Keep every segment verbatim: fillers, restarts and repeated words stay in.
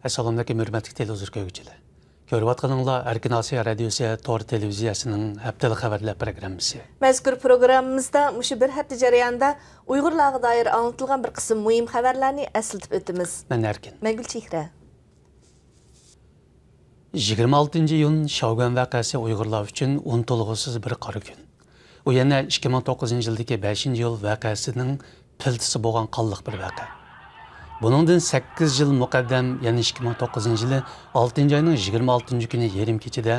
ئەسسالامۇئەلەيكۇم، ھۆرمەتلىك تېلېۋىزور كۆرگۈچىلەر. كۆرۈۋاتقىنىڭلار ئەركىن ئاسىيا رادىيوسى تور تېلېۋىزىيەسىنىڭ ھەپتىلىك خەۋەرلەر پروگراممىسى. مەزكۇر پروگراممىمىزدا مۇشۇ بىر ھەپتە جەريانىدا ئۇيغۇرلارغا دائىر ئاڭلىتىلغان بىر قىسىم مۇھىم خەۋەرلەرنى ئەسلىتىپ ئۆتىمىز. مەن ئەركىن. مەن گۈلچېھرە. يىگىرمە ئالتىنچى ئىيۇن شياۋگۈەن ۋەقەسى ئۇيغۇرلار ئۈچۈن ئۇنتۇلغۇسىز بىر قارا كۈن. ئۇ يەنە ئىككى مىڭ توققۇزىنچى يىلدىكى بەشىنچى ئىيۇل ۋەقەسىنىڭ پىلتىسى بولغان قانلىق بىر ۋەقە. بۇنىڭدىن سەككىز يىل مۇقەددەم، يەنى ئىككى مىڭ توققۇزىنچى يىلى ئالتىنچى ئاينىڭ يىگىرمە ئالتىنچى كۈنى يېرىم كېچىدە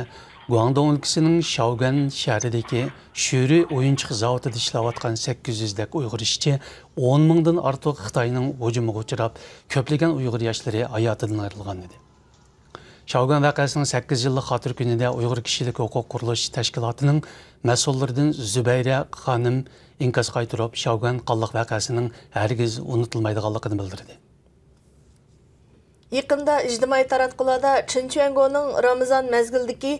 گۇاڭدۇڭ ئۆلكىسىنىڭ شياۋگۈەن شەھىرىدىكى شۈرى ئويۇنچۇق زاۋۇتىدا ئىشلەۋاتقان سەككىز يۈزدەك ئۇيغۇر ئىشچى ئون مىڭدىن ئارتۇق خىتاينىڭ ھۇجۇمىغا ئۇچراپ، كۆپلىگەن ئۇيغۇر ياشلىرى ھاياتىدىن ئايرىلغان ئىدى. شياۋگۈەن ۋەقەسىنىڭ سەككىز يىللىق خاتىرە كۈنىدە ئۇيغۇر كىشىلىك ھوقۇق قۇرۇلۇش تەشكىلاتىنىڭ مەسئۇللىرىدىن زۇبەيرە خانىم ئىنكاس قايتۇرۇپ، شياۋگۈەن قانلىق ۋەقەسىنىڭ ھەرگىز ئۇنتۇلمايدىغانلىقىنى بىلدۈردى. يېقىندا ئىجتىمائىي تاراتقۇلاردا چېن چۈەنگونىڭ رامىزان مەزگىلىدىكى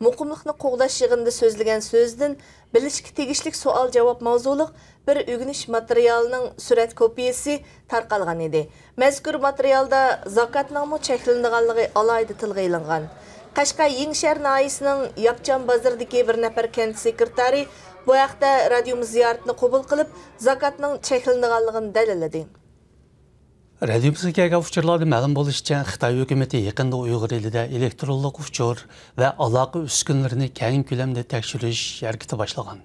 مۇقىملىقنى قوغداش يىغىنىدا سۆزلىگەن سۆزىدىن بىلىشكە تېگىشلىك سوئال-جاۋاب ماۋزۇلۇق بىر ئۆگىنىش ماتېرىيالىنىڭ سۈرەت كوپىيىسى تارقالغان ئىدى. مەزكۇر ماتېرىيالدا زاكاتنىڭمۇ چەكلىنىدىغانلىقى ئالاھىدە تىلغا ئېلىنغان. قەشقەر يېڭىشەھەر ناھىيەسىنىڭ ياپچان بازىرىدىكى بىر نەپەر كەنت سېكرېتارى بۇ ھەقتە رادىيومىز زىيارىتىنى قوبۇل قىلىپ، زاكاتنىڭ چەكلىنىدىغانلىقىنى دەلىللىدى. رادىيومىزغا كەلگەن ئۇچۇرلاردا مەلۇم بولۇشىچە، خىتاي ھۆكۈمىتى يېقىندا ئۇيغۇر ئېلىدە ئېلېكترونلۇق ئۇچۇر ۋە ئالاقە ئۈسكۈنىلىرىنى كەڭ كۆلەمدە تەكشۈرۈش ھەرىكىتى باشلىغان.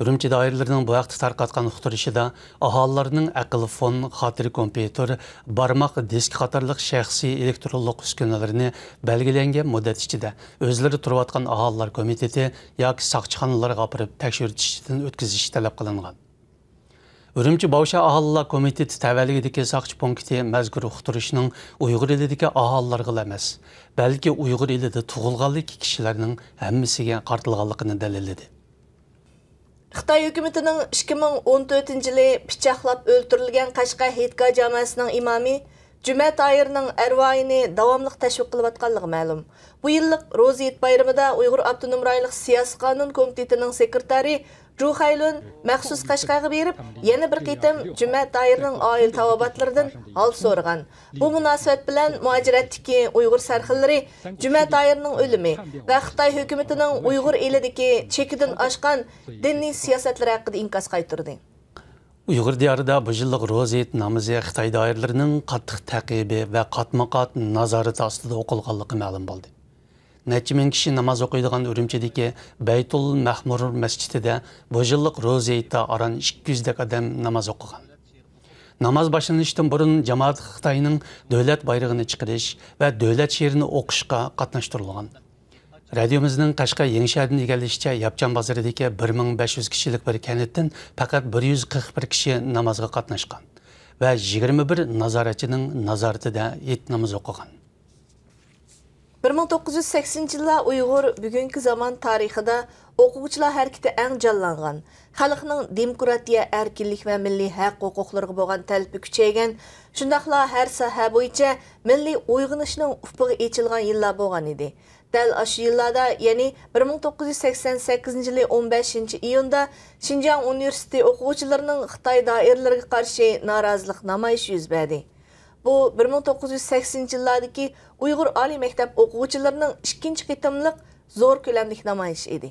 ئۈرۈمچى دائىرىلىرىنىڭ بۇ ھەقتە تارقاتقان ئۇقتۇرۇشىدا، ئاھالىلەرنىڭ ئەقىل فون، خاتىرە كومپيۇتېر، بارماق دىسكى قاتارلىق شەخسىي ئېلېكترونلۇق ئۈسكۈنىلىرىنى بەلگىلەنگەن مۇددەت ئىچىدە ئۆزلىرى تۇرۇۋاتقان ئاھالىلەر كومىتېتى ياكى ساقچىخانىلارغا ئاپىرىپ تەكشۈرتۈشتىن ئۆتكۈزۈش تەلەپ قىلىنغان. ئۈرۈمچى باۋشا ئاھالىلەر كومىتېتى تەۋەلىكىدىكى ساقچى پونكىتى مەزكۇر ئۇقتۇرۇشنىڭ ئۇيغۇر ئېلىدىكى ئاھالىلەرگىلا ئەمەس، بەلكى ئۇيغۇر ئېلىدە تۇغۇلغانلىكى كىشىلەرنىڭ ھەممىسىگە قارىتىلغانلىقىنى دەلىللىدى. خىتاي ھۆكۈمىتىنىڭ ئىككى مىڭ ئون تۆتىنچى يىلى پىچاقلاپ ئۆلتۈرۈلگەن قەشقەر ھېيتگاھ جاماسىنىڭ ئىمامى جۈمە تاھىرنىڭ ئەرۋاھىنى داۋاملىق تەشۋىق قىلىۋاتقانلىقى مەلۇم. بۇ يىللىق روزا ھېيت بايرىمىدا ئۇيغۇر ئاپتونوم رايونلۇق سىياسىي قانۇن كومىتېتىنىڭ سېكرېتارى جۇ خەيلۈن مەخسۇس قەشقەرگە بېرىپ، يەنە بىر قېتىم جۈمە تاھىرنىڭ ئائىلە تاۋابىئاتلىرىدىن ھال سورىغان. بۇ مۇناسىۋەت بىلەن مۇھاجىرەتتىكى ئۇيغۇر سەرخىللىرى جۈمە تاھىرنىڭ ئۆلۈمى ۋە خىتاي ھۆكۈمىتىنىڭ ئۇيغۇر ئېلىدىكى چېكىدىن ئاشقان دىنىي سىياسەتلىرى ھەققىدە ئىنكاس قايتۇردى. ئۇيغۇر دىيارىدا بۇ يىللىق روزا ھېيت نامىزى خىتاي دائىرىلىرىنىڭ قاتتىق تەقىبى ۋە قاتمۇ-قات نازارىتى ئاستىدا ئوقۇلغانلىقى مەلۇم بولدى. نەچچە مىڭ كىشى ناماز ئوقۇيدىغان ئۈرۈمچىدىكى بەيتۇل مەخمۇر مەسچىتىدە بۇ يىللىق روزا ھېيتتا ئاران ئىككى يۈزدەك ئادەم ناماز ئوقۇغان. ناماز باشلىنىشتىن بۇرۇن جامائەت خىتاينىڭ دۆلەت بايرىقىنى چىقىرىش ۋە دۆلەت شېئىرىنى ئوقۇشقا قاتناشتۇرۇلغان. رادىيومىزنىڭ قەشقەر يېڭىشەھەردىن ئىگىلىشىچە، ياپچان بازىرىدىكى بىر مىڭ بەش يۈز كىشىلىك بىر كەنتتىن پەقەت بىر يۈز قىرىق بىر كىشى نامازغا قاتناشقان ۋە يىگىرمە بىر نازارەتچىنىڭ نازارىتىدە ھېيت نامىزى ئوقۇغان. بىر مىڭ توققۇز يۈز سەكسىنىنچى يىللار ئۇيغۇر بۈگۈنكى زامان تارىخىدا ئوقۇغۇچىلار ھەرىكىتى ئەڭ جانلانغان، خەلقنىڭ دېموكراتىيە، ئەركىنلىك ۋە مىللىي ھەق-ھوقۇقلىرىغا بولغان تەلىپى كۈچەيگەن، شۇنداقلا ھەر ساھە بويىچە مىللىي ئويغىنىشنىڭ ئۇپۇقى ئېچىلغان يىللار بولغان ئىدى. دەل ئاشۇ يىللاردا، يەنى بىر مىڭ توققۇز يۈز سەكسەن سەككىزىنچى يىلى ئون بەشىنچى ئىيۇندا شىنجاڭ ئۇنىۋېرسىتېتى ئوقۇغۇچىلىرىنىڭ خىتاي دائىرىلىرىگە قارشى نارازىلىق نامايىشى يۈز بەردى. بۇ بىر مىڭ توققۇز يۈز سەكسىنىنچى يىللاردىكى ئۇيغۇر ئالىي مەكتەپ ئوقۇغۇچىلىرىنىڭ ئىككىنچى قېتىملىق زور كۆلەملىك نامايىش ئىدى.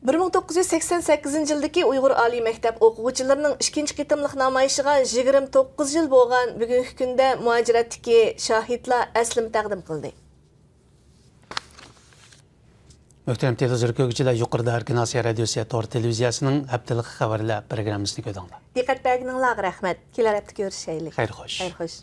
بىر مىڭ توققۇز يۈز سەكسەن سەككىزىنچى يىلدىكى ئۇيغۇر ئالىي مەكتەپ ئوقۇغۇچىلىرىنىڭ ئىككىنچى قېتىملىق نامايىشىغا يىگىرمە توققۇز يىل بولغان بۈگۈنكى كۈندە مۇھاجىرەتتىكى شاھىتلار ئەسلىمە تەقدىم قىلدى. مۆھتەرەم تېلېۋىزور كۆرگۈچىلەر، يۇقىرىدا ئەركىن ئاسىيا رادىيوسى تور تېلېۋىزىيەسىنىڭ ھەپتىلىك خەۋەرلەر پروگراممىسىنى كۆردۈڭلار. دىققەت بەرگىنىڭلارغا رەھمەت. كېلەر ھەپتە كۆرۈشەيلى. خەير خوش. خەير خوش.